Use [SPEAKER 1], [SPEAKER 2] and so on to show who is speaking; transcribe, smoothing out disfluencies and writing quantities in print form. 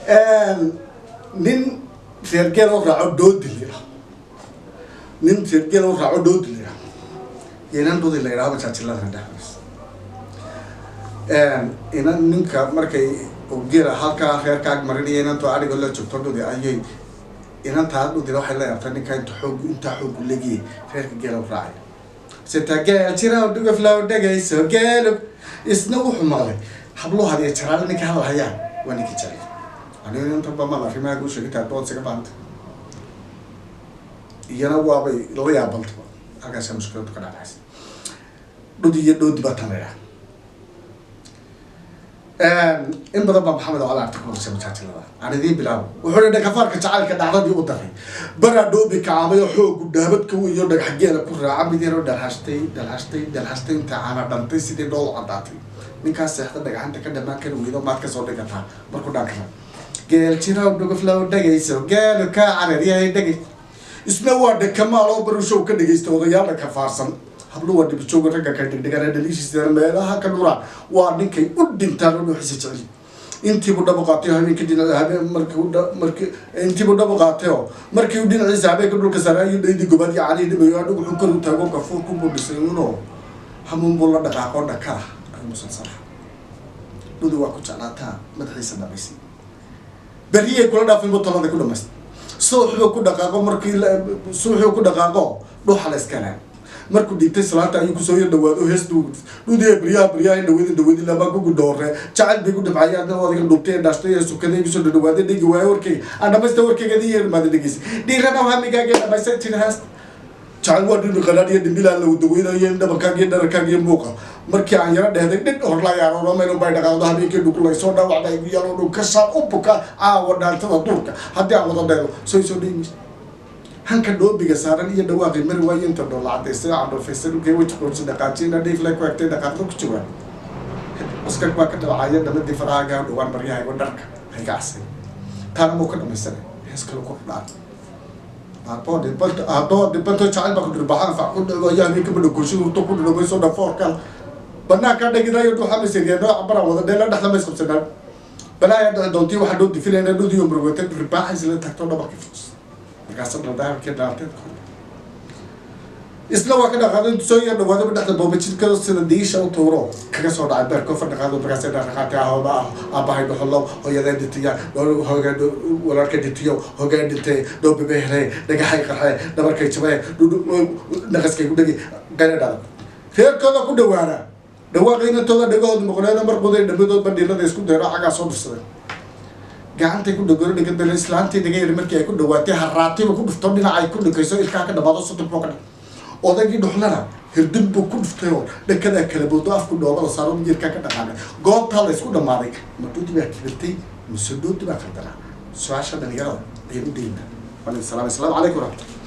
[SPEAKER 1] Nin reer geel u raaco Doodi la, nin reer geel u raaco Doodi la, inan Dhudi la yidhaho majaajiladana dhex. Inan ninka markay geela halkaa reerka ag marinaya, inantu adhigo la joogto Dhudi ayay, inantaa Dhudina waxay la yaabtay ninka inta xoog, intaa xoogu legiye reerka geela u raacay. Sita geel jira dhugaflaw dhegayso geelug. Isna wuxuu maqlay habluhu hadiyo jaraale ninka hadal hayaan waa ninkii jecel. Aniga inta bamal arrimaha kuu sheegita dood isaga baanta, iyana waabay la yaabantaba. Halkaasa mushkiladu ka dhacdhacaysa. Dhudi iyo Dhoodi baa tan la idhaha. In badan baa Maxamed oo alaarta ku maqashay majaajilada. Aan idiin bilaabo. Wuxuu hi dhakafaarka jacaylka dhacdadii u daray baraa dhoobi kacaamay oo xoogu dhaabadka iyo dhagax geela ku raaca mid yaroo dhalhashtay, dhalhashtay, dhalhashtay, inta caana dhantay sidii dhool caddaatay. Ninkaas seexda dhagaxanta ka dhamaan kari weydo, maad kasoo dhigataa markuu dhaankara geel jiraw dhuguflow dhegayso geelu kaa cararyahay dhegay. Isna waa dhakamaaloo barushow ka dhegaysta odayaal dhakafaarsan. Hablu waa dhibijooga ragga ka dhigdhigaan, dhaliishiisa meelaha ka dhuraan, waa ninkay u dhintaan oo dhuuxiisa jecel. Intiibuu dhabo qaatay habeenkii dhinac habeen markii markii intiibuu dhabo qaatay oo markii uu dhinaciisa habeenka dhulka saaray ayuu dhaydi gobaad iyo calihi dhimayo. Adhigu wuxuu kor u taago gafuur ku buu dhisay unoo hamuun buu la dhaqaaqo dhakada ay musalsalaha. Dhudi waa ku jeclaataa madaxiisa dhamaysay, berriyay kula dhaafin buu talada ku dhamaystay. Suuxbuu ku dhaqaaqo, markii suuxuu ku dhaqaaqo dhuuxa la iska helaa. Markuu dhigtay salaanta ayuu kusoo yar dhawaado hees dhuudiya baryaha baryaha dhaweedi dhaweedi laba kugu dhoore jacayl bay ku dhibcay. Adna adiga dhubtay ee dhaashtay ee sukaday igu soo dhadhawaaday dhigi waayo warkayga aan dhamaysta warkayga adii yar maada dhegeysa dhiirana hamigaaga dhamaystay tiri hees jacayl waa dhimi qalaad iyo dhimbilaan la wadaweynayo dhabankaaga iyo dhararkaaga iyo muuqa. Markii aan yaro dhehday dhidh horlayaarooramaynu bay dhaqaaqdo habeenkii dhukulay soo dhaawacda igu yalo dhunkashaan u buka caawa dhaantada duurka haddii aan wada dheelo soo soo dheymayso hanka dhoobiga saaran iyo dhawaaqi mari waayo inta dhoola cadaystay cadhoofaysta dhulkay weji qoorsi dhaqaajiyna dhiifle ku egtay dhaqaaqdo ku jawaab uskag baa ka dhalacaya dhamadii farahaaga dhawaan maryahaygo dharka hayga casay. Taana muu ka dhamaysanay, hees kale ku dhaan haddoo dhibanto, haddoo dhibanto jacayl baa ku dhirbaxaan fac ku dhawaaya habeenka badhagoshi hurto ku dhadhamayso dhafoorka banaanka dhagidayo dhuuxa masiriya nooca baraan wada dheela dhexda ma isqabsanaan balaayaa dhici doontii waxaa dhoo difilayna dhudiyo murugata dhirbaaxa isla tagto dhabarkii fus markaasa dhaldaalkii dhaalteed kor. Isna waa ka dhaqaaqay intu soo yar dhawaadaba dhexda boobajidka sida diisha u tuuro kaga soo dhacay beerko fa dhaqaaqdo. Markaasay dhaqaaqatay ahooba aabahay dhuxulo hooyaday dhitiya hooga walaalka dhitiyo hogaan dhintay dhoobiba helay dhagaxay qarxay dhabarkay jabay naqaskay ku dhegi qayla dhada reerkooda ku dhawaana dhawaaqay inantooda dhagahooda maqleena marquday dhamadood bandhiilada isku dayro xaggaa soo dhufsaday gacantay ku dhagoro dhega islaantii dhaga yari. Markii ay ku dhawaatay haraatiba ku dhufto dhinaca ay ku dhakayso ilkaha ka dhamaado soddon buu ka dhig. Odaygii dhuxlana hirdin buu ku dhuftay oo dhakadaa kala boodo afku dhoobada saaro jirkaa ka dhaqaaqay. Goobtaa la isku dhamaaday. Ma Dhoodi baa kibirtay mise Dhoodi baa qaldanaa? Su-aasha dhalinyarada ayaan u daynaa. Waalaikum salaam. Asalaamu calaykum waraxmatullah.